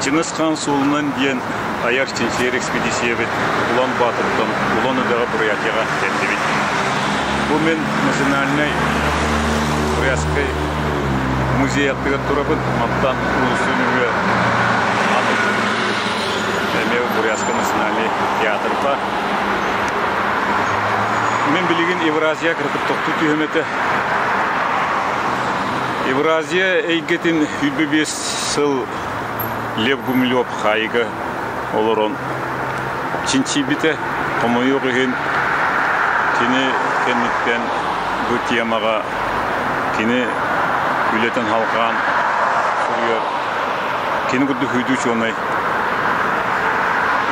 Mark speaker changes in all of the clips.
Speaker 1: Чыҥыс Хаан суолунан диэн айар чинчийэр экспедициябит Улан Баатыртан Улан Үдэҕэ Бурятияҕа кэллибит. Бу мин национальнай бурятскай музей аттыгар турабын. Мантан уулусса нөҥүө эмиэ Бурятскай национальный театр баар. Мин билигин Евразия кыргыт тохтуу түһүм этэ. Евразия эйгэтин 25 сыл Лев Гумилев хаайыга олорон чинчийбитэ. Хомойуох иһин, кини кэнниттэн бу темаҕа кини үлэтин халҕаан суруйар кини курдук хүйдүү учуонай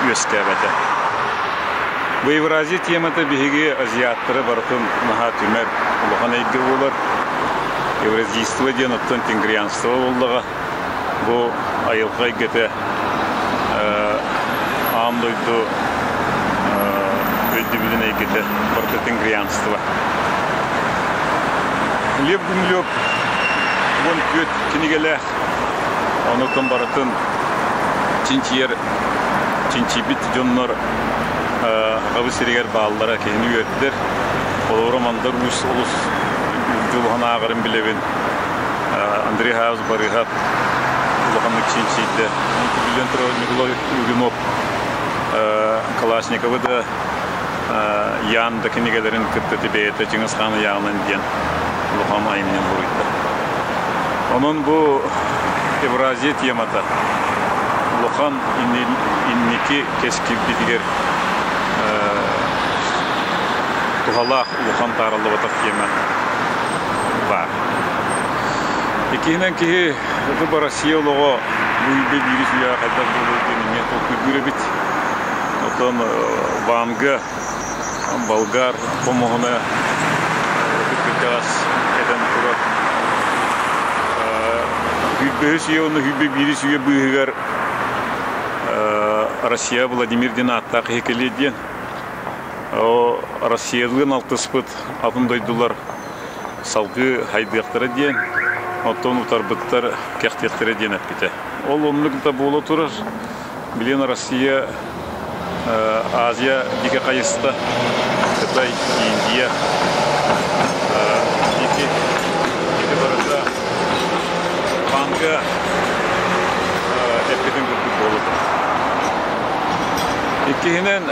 Speaker 1: үөскээбэтэ. Бу Евразия темата биһиги азиаттары барытын наһаа түмэр улахан эйгэ буолар. Евразийство диэн оттон тенгрианство буоллаҕа. Бу айылҕа эйгэтэ аан дойду өйдөбүлүн эйгэтэ барыта тенгрианство. Лев Гумилев 14 кинигэлээх, онутун барытын чинчийэр чинчийбит дьоннор Сахабыт сиригэр бааллара киһини үөрдэр. Холобура, Мандар Уус олус дьулуһан ааҕарын билэбин. Андрей Хаус Барыһап улаханнык чинчийдэ. Биллэн турар, Ньукулай Лугинов Калашниковы да Ян да кинигэлэрин кытта бэйэтэ Чыҥыс Хаан ыйааҕынан диэн улахан айымньы буруйда. Онон бу Евразия темата улахан инники кэскилбитигэр туһалаах улахан таарыллыбатах тиэмэ баар. Иккиһинэн киһи бу Россия олоҕо бу үйгэ биирис үйэҕэ хайдах буолуой диэн эмиэ толкуйдуур эбит. Оттон Ванга болгар хомуһуна ытык кырдьаҕас этэн турар. Сүүрбэһис үйэ уонна 21-ис үйэ быыһыгар Россия Владимир диэн ааттаах киһи кэлиэ диэн. Россиялыын алтыспыт атын дойдулар салгыы хайдыахтара диэн, оттон утарбыттар кэхтиэхтэрэ диэн эппитэ. Ол оннук да буола турар. Билигин Россия Азия диэки хайыста, Кытай, Индия диэки ити барыта банга эппитин курдук буола турар. Иккиһинэн,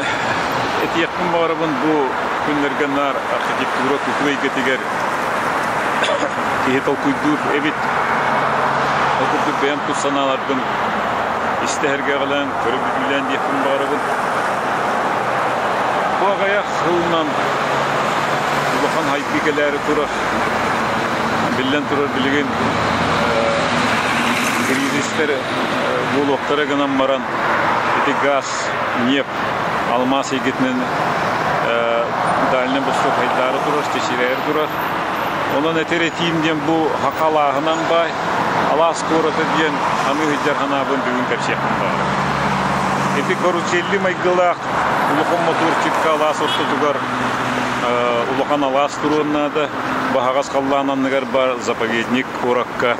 Speaker 1: этиэхпин баҕарабын бу күннэргэ наар архитектура тутуу эйгэтигэр киһи толкуйдуур эбит. Ол курдук бэйэм тус санааларбын истэһэргэҕэлээн, көрө бүдүүлээн диэхпин баҕарабын. Бу аҕыйах сылынан улахан хайдыы кэлээри турар. Биллэн турар, билигин кризистэр буолуохтара гынан баран, ити газ, ньиэп, алмаас эйгэтинэн Дальний Восток хайдаары турар, чэчирээри турар. Онон этэр этиим диэн бу Хака алааһынан баай, алаас куората диэн аны сылдьар санаабын бүгүн кэпсиэхпин баҕарабын. Ити каруселли майгылаах улахан мотуорчикка алаас ортотугар улахан алаас туруон наада. Баһаҕас халлаан анныгар бар заповедник куоракка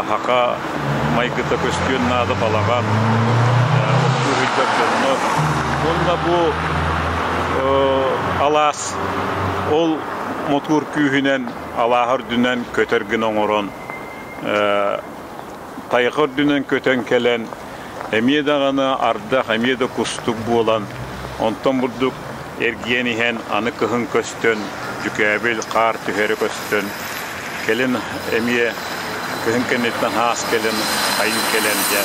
Speaker 1: Хака майгыта көстүөн наада балаҕан, оттуу сылдьар дьоннор. Уонна бу алаас ол мотуор күүһүнэн алааһа үрдүнэн көтөр гына оҥорон, тайҕа үрдүнэн көтөн кэлэн, эмиэ даҕаны ардах, эмиэ да кустук буолан, онтон бурдук эргийэн иһэн аны кыһын көстөн, дьүкээбил хаар түһэрэ көстөн, кэлин эмиэ кыһын кэнниттэн хаас кэлэн, айыы кэлэн дьэ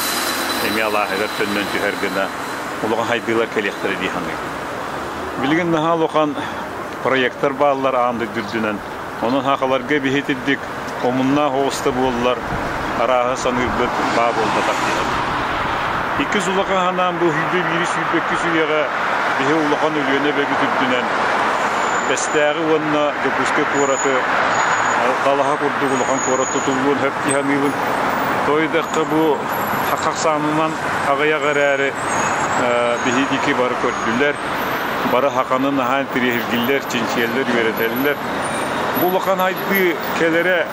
Speaker 1: эмиэ алааһыгар төннөн түһэр гына улахан хайдыылар кэлиэхтэрэ дии саныыбын. Билигин наһаа улахан проектар бааллар аан дойду үрдүнэн. Онон сахаларга биһи итирдик омуннаах оҕус да буоллар, арааһы саныырбыт баа буолбатах диэххэ. Иккис улахан санаам бу 21-22 үйэҕэ биһи улахан Өлүөнэ эбэбит үрдүнэн Бэстээҕи уонна Дьокуускай куораты далаһа курдук улахан куорат тутуллуон сөп дии саныыбын. Тоҕо диэтэххэ бу хахсаанынан аҕыйах эрээри биһи диэки бары көрдүлэр. Бары хаханы наһаа интэриэһиргииллэр, чинчийэллэр, үөрэтэллэр. Бу улахан хайдыы кэлэрэ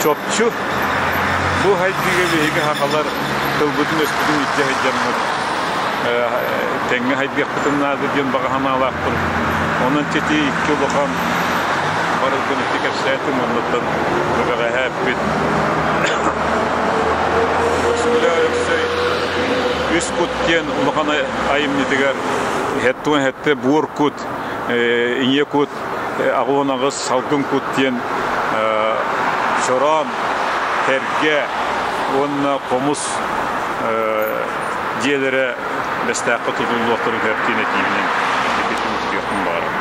Speaker 1: чопчу. Бу хайдыыга биһиги хахалар тылбытын-өспүтүн илдьэ сылдьаммыт тэҥҥэ хайдыахпытын наада диэн баҕа санаалаахпын. Онон ити икки улахан барылбын ити кэпсээтим, оннуттан бэҕэһээ эппит Өксөкүлээх Өлөксөй Үс кут диэн улахан айымньытыгар хэттуон хэттэ буор кут, ийэ кут, 88 салгын кут диэн чороон, тэргэ уонна хомус дьиэлэрэ Бэстээххэ тутуллуохтарын сөп диэн этиибинэн ити түмүктүөхпүн баҕарабын.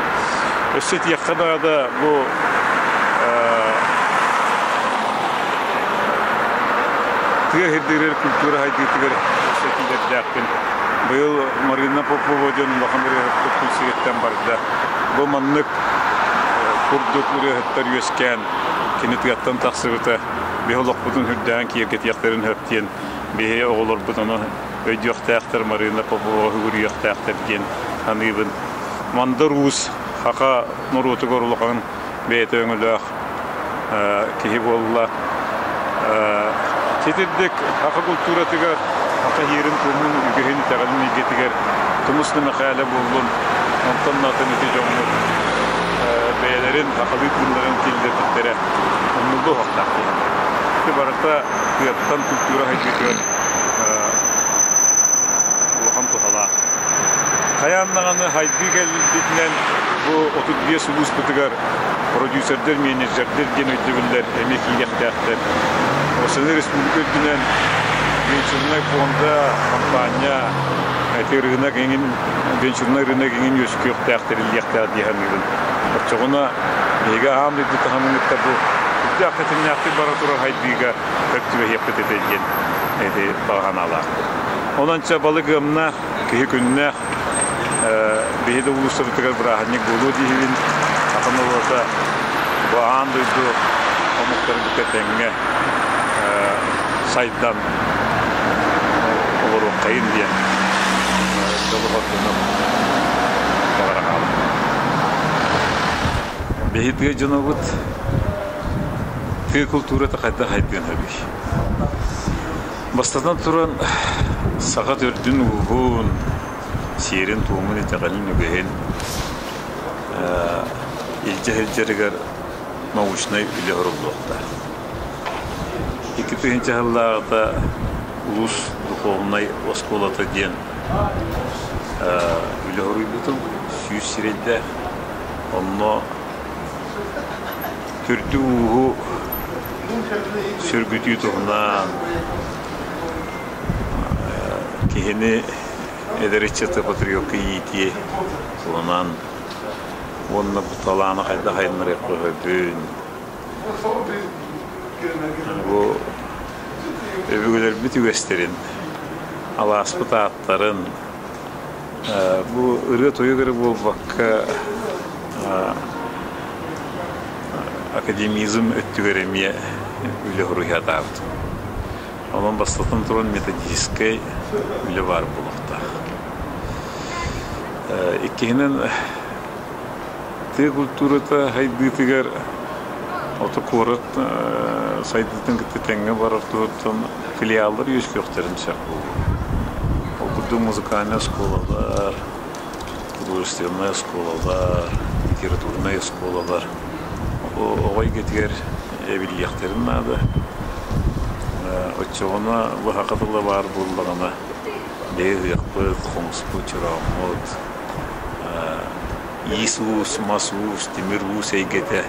Speaker 1: Өссө этиэххэ наада бу тыа сирдэригэр культура сайдыытыгар өссө этиилэрдээхпин. Быйыл Марина Попова диэн улахан ырыаһыппыт күн сириттэн барда. Бу маннык курдук ырыаһыттар үөскээн кини тыаттан тахсыбыта биһи олохпутун үрдээн киэргэтиэхтэрин сөп диэн биһи оҕолорбут ону өйдүөхтээхтэр, Марина Попова үгүрүйүөхтээхтэр диэн саныыбын. Мандар Уус саха норуотугар улахан бэйэтэ өҥөлөөх киһи буолла. Ситирдик саха култууратыгар, саха иһиирин-туомун, үгэһин, итэҕэлин эйгэтигэр Тумус Мэхээлэ буоллун, онтон атын ити дьоммут бэйэлэрин сахалыы тыыннарын киллэрбиттэрэ умнуллуо уһахтаах киһи. Ити барыта тыаттан культура сайдыытыгар улахан туһалаах. Хайаан даҕаны хайдыы кэлбитинэн бу 35 улууспутугар продюсердэр, менеджердэр диэн өйдөбүллэр эмиэ киириэхтээхтэр. Осыны республика үрдүнэн венчурнай фонда, компания, ити рынок эҥин, венчурнай рынок эҥин үөскүөхтээх, тэриллиэхтээх дии саныыбын. Оччоҕуна биһиги аан дойду таһымын кытта бу үрдээх тэтимнээхтик бара турар хайдыыга сөп түбэһиэхпит этэ диэн ити баҕа санаалаахпыт. Онон чэ балык ыамнаах, киһи күннээх, биһи да улуустарбытыгар бырааһынньык буолуо диэһибин, атын ылата бу аан дойду омуктарын кытта тэҥҥэ сайдан олоруоххайын диэн дьолу-соргуну баҕара хаалар. Биһи тыа дьонобут тыа култуурата хайдах хайдыан сөбүй? Бастатан туран, саха төрдүн-ууһун, сиэрин-туомун, итэҕэлин, үгэһин илдьэ сылдьарыгар научнай үлэ оҥоһуллуохтаах. 2000 сыллааҕыта улуус духовнай оскуолата диэн үлэ хоруйбутум 100 сирэйдээх. Онно Төрдү-ууһу сөргүтүү туһунан киһини эдэр ыччаты патриотка иитии туһунан уонна бу талааны хайдах айыннарыахха сөбүн бу өбүгэлэрбит үгэстэрин, алааспыт ааттарын бу ырыа-тойук эрэ буолбакка академизм өттүгэр эмиэ үлэ уруһуйдаабыт. Онон бастатан туран методическай үлэ баар буолуохтаах. Иккиһинэн тыа культурата сайдыытыгар ото куорат сайдыытын кытта тэҥҥэ барар туһуттан филиаллар үөскүөхтэрин сөп буолуо. Ол курдук музыкальнай оскуолалар, художественнай оскуолалар, литературнай оскуолалар оҕо эйгэтигэр эбиллиэхтэрин наада. Оччоҕуна быһаха тыла баар буоллаҕына бэйэ ыһыахпыт, хомуспут, чорооммут, иис-уус, мас-уус, тимир-уус эйгэтэ,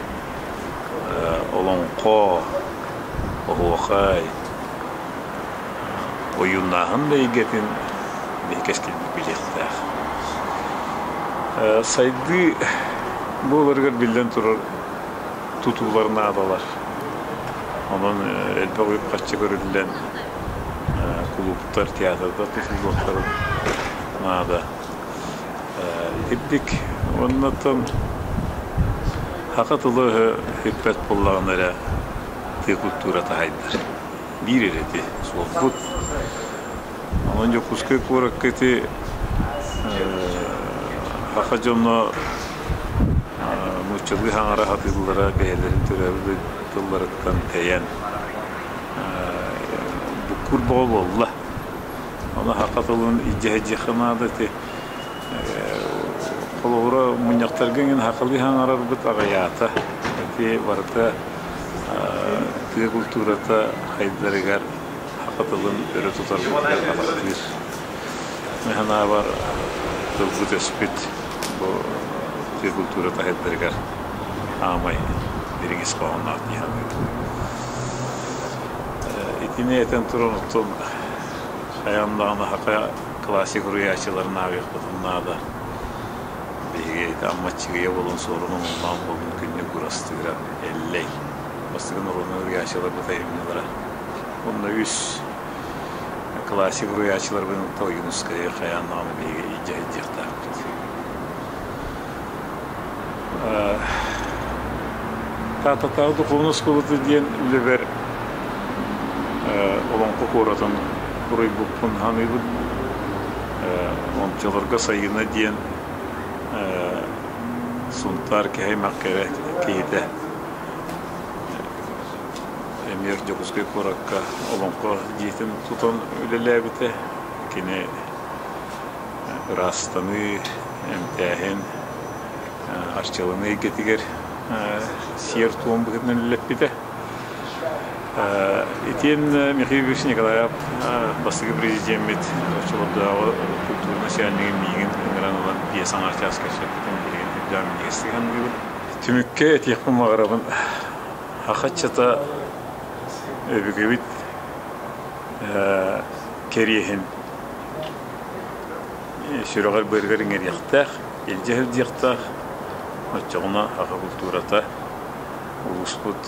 Speaker 1: олоҥхо, оһуохай, ойууннааһын да эйгэтин биһи кэскилбит билиэхтээх. Сайдыы буоларыгар биллэн турар тутуулар наадалар. Онон элбэх үп-харчы көрүллэн кулууптар, театрдар тутуллуохтарын наада. Итирдик уоннаттан саха тыла-өһө сүппэт буоллаҕына эрэ тыа культурата сайдар. Биир эрэ ити суолбут. Онон Дьокуускай куоракка ити саха дьоно нууччалыы саҥара сатыыллара бэйэлэрин төрөөбүт тылларыттан тэйэн буккуур бөҕө буолла. Ону саха тылын илдьэ сылдьыахха наада ити. Холобура, мунньахтарга эҥин сахалыы саҥарарбыт аҕыйаата. Ити барыта тыа культурата хайдарыгар саха тылын өрө тутарбытыгар атахтыыр. Мин санаабар, тылбыт-өспүт бу тыа культурата хайдарыгар аамай дириҥ ис хоһоонноох дии саныыбын. Итини этэн туран оттон хайаан даҕаны саха классик уруйааччыларын ааҕыахпытын наада. Биһиги ити Амма Аччыгыйа буолун, Суорун Омоллоон буолун, Күннүк Уурастыырап, Эллэй бастакы норуодунай уруйааччыларбыт айымньылара. Уонна үс классик уруйааччыларбын кытта Ойуунускайы хайаан даҕаны биһиги илдьэ сылдьыахтаахпыт. Тааттатааҕы духовнай оскуолата диэн үлэбэр Олоҥхо куоратын уруйбуппун саныыбын. Ончолорго Сайыына диэн Сунтаар киһи аймах кэрэ киһитэ эмиэ Дьокуускай куоракка Олоҥхо дьиэтин тутан үлэлээбитэ. Кини ыраастаныы, эмтээһин, арчыланыы эйгэтигэр сиэр-туом быһыытынан үлэлэппитэ. Итиэннэ Михаил Ильич Николаев бастакы президеммит оччолордооҕу культура начальнигын миигин ыҥыран ылан биэс аҥаар чаас кэпсэппитин билигин үрдээх минньигэстик саныыбын. Түмүккэ этиэхпин баҕарабын, саха ыччата өбүгэбит кэриэһин сүрэҕэр-быарыгар иҥэриэхтээх, илдьэ сылдьыахтаах, оччоҕуна саха культурата, улууспут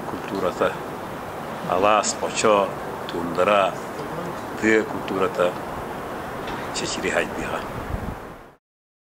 Speaker 1: культурата алаас, хочо, туундара, тыа культурата чэчири сайдыаҕа.